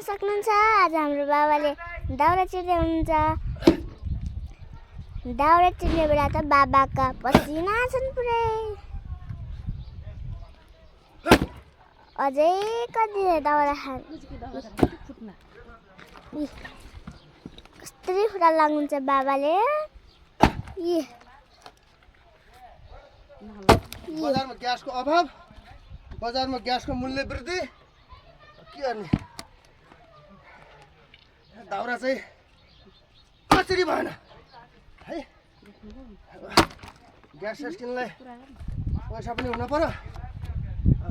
सक्नुहुन्छ आज हाम्रो बाबाले दाउरा चिर्दै हुनुहुन्छ। दाउरा चिर्ने बेला त बाबाका पसिना छन् पुरै। अझै कति दाउरा खान कस्तरी फुटा लाग्नुहुन्छ बाबाले। बजारमा ग्यासको अभाव, बजारमा ग्यासको मूल्य वृद्धि के गर्ने। दाउरा चाहिँ कसरी भएन है। ग्यास किन्नलाई पैसा पनि हुन पर्यो।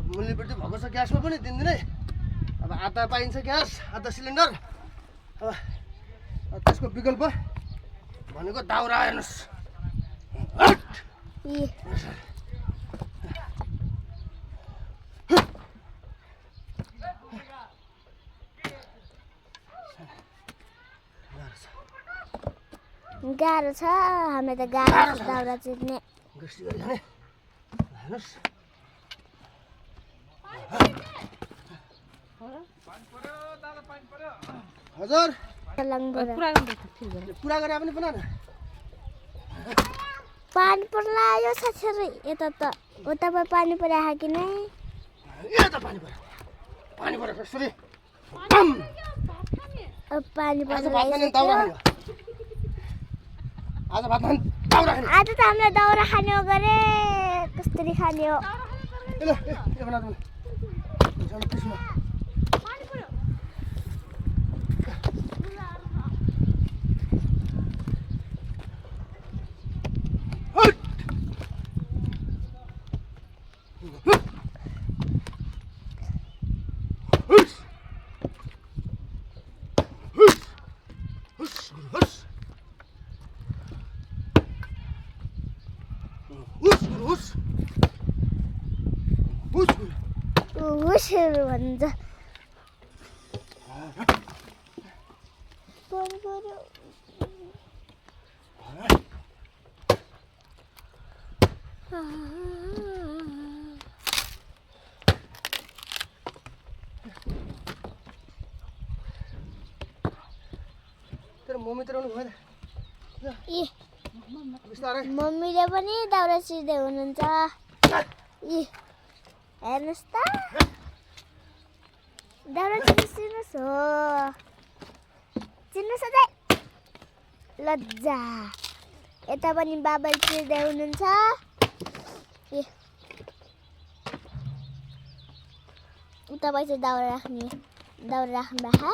मूल्य वृद्धि भएको छ ग्यासमा पनि दिनदिनै। अब आधा पाइन्छ ग्यास, आधा सिलिन्डर। अब त्यसको विकल्प भनेको दाउरा हेर्नुहोस्। गाह्रो छ, हामीलाई त गाह्रो छ दाउरा चिर्ने। हजुर पुरा गरे पनि बना न। पानी पर्ला यो साथीहरु, यता त उता पो पानी परेको कि नै। यता पानी पर्यो, पानी पर्यो कसरी। अब पानी आज भात खाने दाउरा खाने। आज भात खाने दाउरा खाने। आज त हामीलाई दाउरा खाने हो गरे। कसरी खाने हो। ल ए बना दे। चल त्यसमा पानी पर्यो। उसहरू भन्छ। तेरो मम्मी त रहनु भएन। मम्मीले पनि दाउरा चिर्दै हुनुहुन्छ। हेर्नुहोस् त दाउरा चिर्नुहोस् हो। चिर्नुहोस् अझै लज्जा। यता पनि बाबाले चिर्दै हुनुहुन्छ। उता पैसा दाउरा राख्नु भए।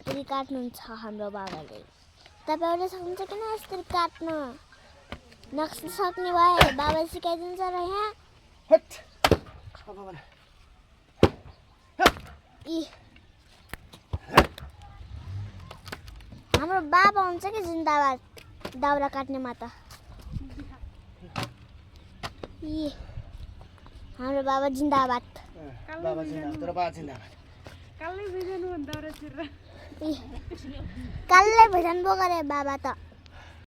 यसरी काट्नुहुन्छ हाम्रो बाबाले। तपाईँहरूले सक्नुहुन्छ किन यसरी काट्न? नसक्ने भए बाबाले सिकाइदिन्छ र यहाँ। हाम्रो बाबा हुन्छ कि जिन्दाबाद दाउरा काट्नेमा त। हाम्रो बाबा जिन्दाबाद। बाबा जिन्दाबाद, तेरो बाबा जिन्दाबाद। कालै भैजान बोकेर बाबा त।